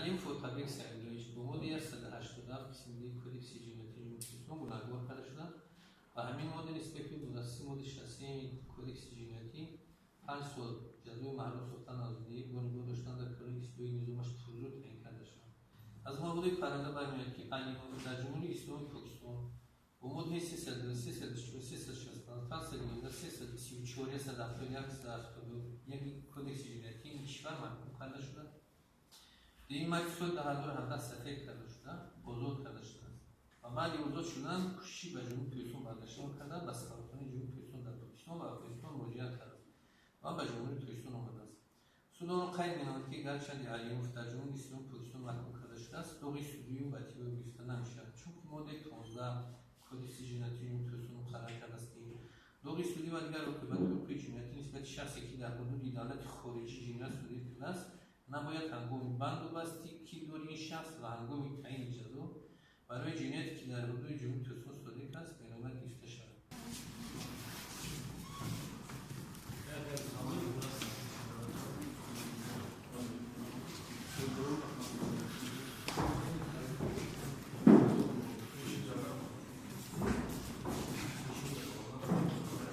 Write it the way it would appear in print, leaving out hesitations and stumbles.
Алимов Отабек Саидович бо моддаи 187 қисми 2 Кодекси ҷиноятии Ҷумҳурии Тоҷикистон гунаҳгор карда шуданд ва ҳамин модда нисбати бо дастраси моддаи 63 Кодекси ҷиноятӣ 5 сол ҷазои маҳрум сохтан аз озодӣ бо нигоҳ доштан дар карои ислоҳии низомаш пурзур таъин карда шуданд. Аз маводи парванда бармеояд, ки Алимов дар Ҷумҳурии Исломии Покистон бо моддаи 303, 304, 365, 519, 334, 171, 171 Кодекси ҷиноятии ин кишвар маҳкум карда шуда, 2 майи соли 2017 сафед карда шуда, озод карда шудааст ва баъди озод шудан кӯшиши ба Ҷумҳурии Тоҷикистон баргаштан карда, ба сафоратхонаи Ҷумҳурии Тоҷикистон дар Покистон ва Афғонистон муроҷиат кардааст ва ба Ҷумҳурии Тоҷикистон омадааст. Суд онро қайд менамояд, ки гарчанде Алимов дар Ҷумҳурии Исломии Покистон маҳкум карда шудааст, доғи судию ба эътибор гирифта намешавад, чунки моддаи 15 Кодекси ҷиноятии Ҷумҳурии Тоҷикистон муқаррар кардааст, ки доғи судӣ ва дигар оқибати ҳуқуқии ҷиноятӣ нисбати шахсе, ки дар ҳудуди давлати хориҷӣ ҷиноят содир кардааст, набояд ҳангоми банду басти кирдори ин шахс ва ҳангоми таъини ҷазо